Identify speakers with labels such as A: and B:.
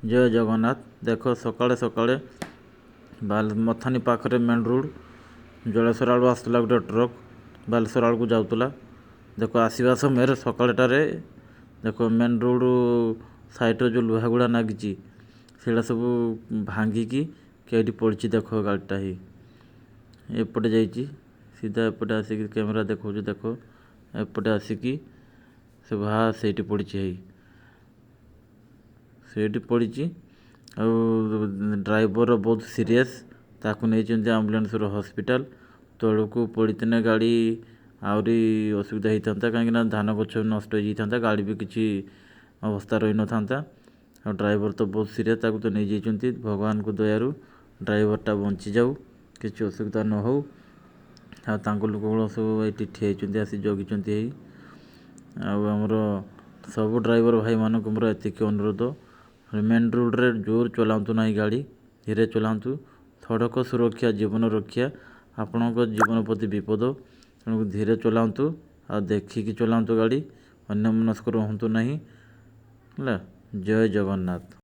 A: ଜୟ ଜଗନ୍ନାଥ। ଦେଖ, ସକାଳେ ସକାଳେ ମଥାନୀ ପାଖରେ ମେନ୍ ରୋଡ଼, ଜଳେଶ୍ୱର ଆଡ଼ୁ ଆସୁଥିଲା ଗୋଟେ ଟ୍ରକ୍, ବାଲେଶ୍ୱର ଆଡ଼କୁ ଯାଉଥିଲା। ଦେଖ, ଆସିବା ସମୟରେ ସକାଳଟାରେ ଦେଖ, ମେନ୍ ରୋଡ଼ ସାଇଡ଼ରେ ଯୋଉ ଲୁହା ଗୁଡ଼ା ନାଗିଛି, ସେଇଟା ସବୁ ଭାଙ୍ଗିକି କେଇଠି ପଡ଼ିଛି। ଦେଖ, ଗାଡ଼ିଟା ହେଇ ଏପଟେ ଯାଇଛି ସିଧା। ଏପଟେ ଆସିକି କ୍ୟାମେରା ଦେଖଉଛି। ଦେଖ, ଏପଟେ ଆସିକି ସେ ସେଇଠି ପଡ଼ିଛି, ହେଇ ସେଇଠି ପଡ଼ିଛି। ଆଉ ଡ୍ରାଇଭର ବହୁତ ସିରିୟସ୍, ତାକୁ ନେଇଛନ୍ତି ଆମ୍ବୁଲାନ୍ସର ହସ୍ପିଟାଲ। ତଳକୁ ପଡ଼ିଥିଲେ ଗାଡ଼ି ଆହୁରି ଅସୁବିଧା ହେଇଥାନ୍ତା, କାହିଁକିନା ଧାନ ଗଛ ନଷ୍ଟ ହେଇଯାଇଥାନ୍ତା, ଗାଡ଼ି ବି କିଛି ଅବସ୍ଥା ରହିନଥାନ୍ତା। ଆଉ ଡ୍ରାଇଭର ତ ବହୁତ ସିରିୟସ୍, ତାକୁ ତ ନେଇଯାଇଛନ୍ତି। ଭଗବାନଙ୍କ ଦୟାରୁ ଡ୍ରାଇଭରଟା ବଞ୍ଚିଯାଉ, କିଛି ଅସୁବିଧା ନ ହଉ। ଆଉ ତାଙ୍କ ଲୋକ ଗୁଡ଼ା ସବୁ ଏଇଠି ଠିଆ ହେଇଛନ୍ତି, ଆସି ଜଗିଛନ୍ତି ଏଇ। ଆଉ ଆମର ସବୁ ଡ୍ରାଇଭର ଭାଇମାନଙ୍କୁ ମୋର ଏତିକି ଅନୁରୋଧ, ମେନ୍ ରୋଡ଼ରେ ଜୋର ଚଲାନ୍ତୁ ନାହିଁ ଗାଡ଼ି, ଧୀରେ ଚଲାନ୍ତୁ। ସଡ଼କ ସୁରକ୍ଷା ଜୀବନ ରକ୍ଷା। ଆପଣଙ୍କ ଜୀବନ ପ୍ରତି ବିପଦ, ତେଣୁ ଧୀରେ ଚଲାନ୍ତୁ ଆଉ ଦେଖିକି ଚଲାନ୍ତୁ ଗାଡ଼ି, ଅନ୍ୟମନସ୍କ ରୁହନ୍ତୁ ନାହିଁ। ହେଲା, ଜୟ ଜଗନ୍ନାଥ।